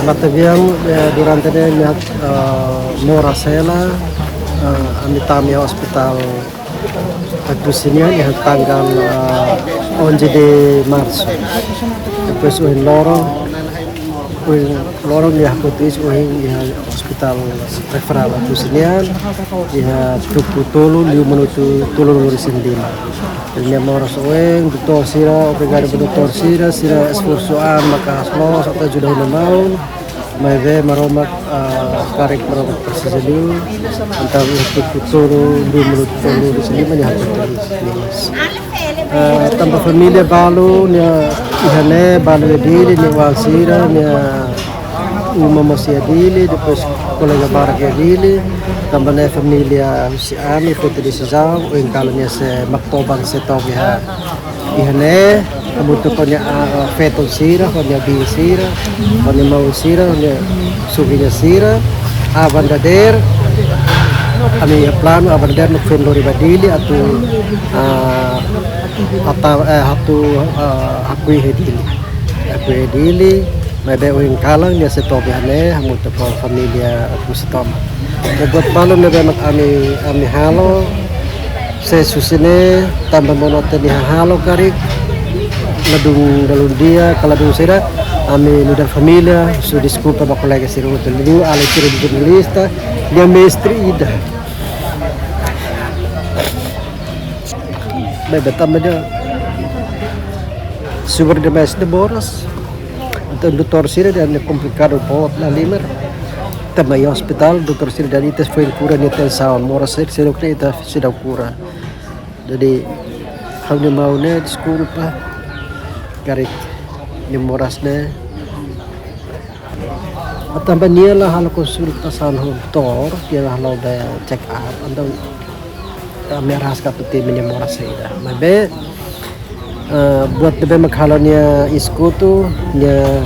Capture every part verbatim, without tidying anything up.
Matebian, eh, durante ne'e nia, eh, moras hela, eh, ami tama iha ospitál Agustina iha tanggal, eh, onze de março. Depois ohin loron, ohin loron nia hakfoto iis ohin iha ospitál referál Agustina, iha tuku tolu liu minutu tolunulu-resin-lima. Nia moras oin, doutór sira, obrigadu ba doutór sira, sira esforsu an maka loos atu ajuda ha'u-nia maun. Maibé Maromak, ah, karik Maromak presiza liu. Entaun iha tuku tolu liu minutu tolunulu-resin-lima nia hakfoto iis. Ah, tanba família balu nia iha ne'e, balu iha Dili, nia oan sira, nia uma mós iha Dili, depois kolega barak iha Dili, tanba ne'e família husi ami foti desizaun, oinsá nia sei maktoban sei to'o iha, iha ne'e, hamutuk ho nia, ah, feton sira, ho nia biin sira, ho nia maun sira, ho nia sobriña sira, aban dadeer, ami iha planu, aban dadeer, no fen lori ba Dili, atu, ah, ata, eh, atu, eh, hakoi iha Dili. Hakoi iha Dili, maibé ohin kalan nia sei to'o iha ne'e, hamutuk ho família Agustina. Ne'e buat balu ne'ebé mak ami, ami halo, se husi ne'e, tanba monu atu nia halo karik, ladún, ladún di'ak, ka ladún sira, ami nu'udar família, husu deskulpa ba kolega sira hotu, liuliu alin sira jornalista, nia mestre ida. Maibé tanba nia subar demais nia moras. Entaun doutór sira dehan komplikadu boot la limer. Tama iha ospitál, doutór sira dehan ita foin kura nia tensaun, moras sira, sira kura ita seidauk kura. Jadi, ha'u-nia maun ne'e deskulpa. Karik nia moras ne'e. Tanba nia la halo konsultasaun ho doutór, nia la halo be check up, entaun ami araska atu temi nia moras saida. Maibé, eh, buat ne'ebé mak halo nia iis kotu, nia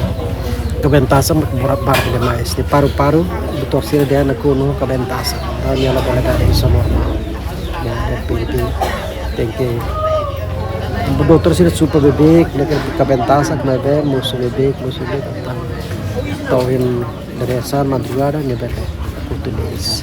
kabentasan mak boot barak demais. Nia paru-paru, doutór sira dehan nakonu kabentasan. Entaun nia la bele dada iis normál. Ya, ya, penting, tenke. Doutór sira subar beibeik, nia kabentasan, maibé mosu beibeik, mosu beibeik, entaun to'o iha dadeer-saan madrugada nia bele kotu nia iis.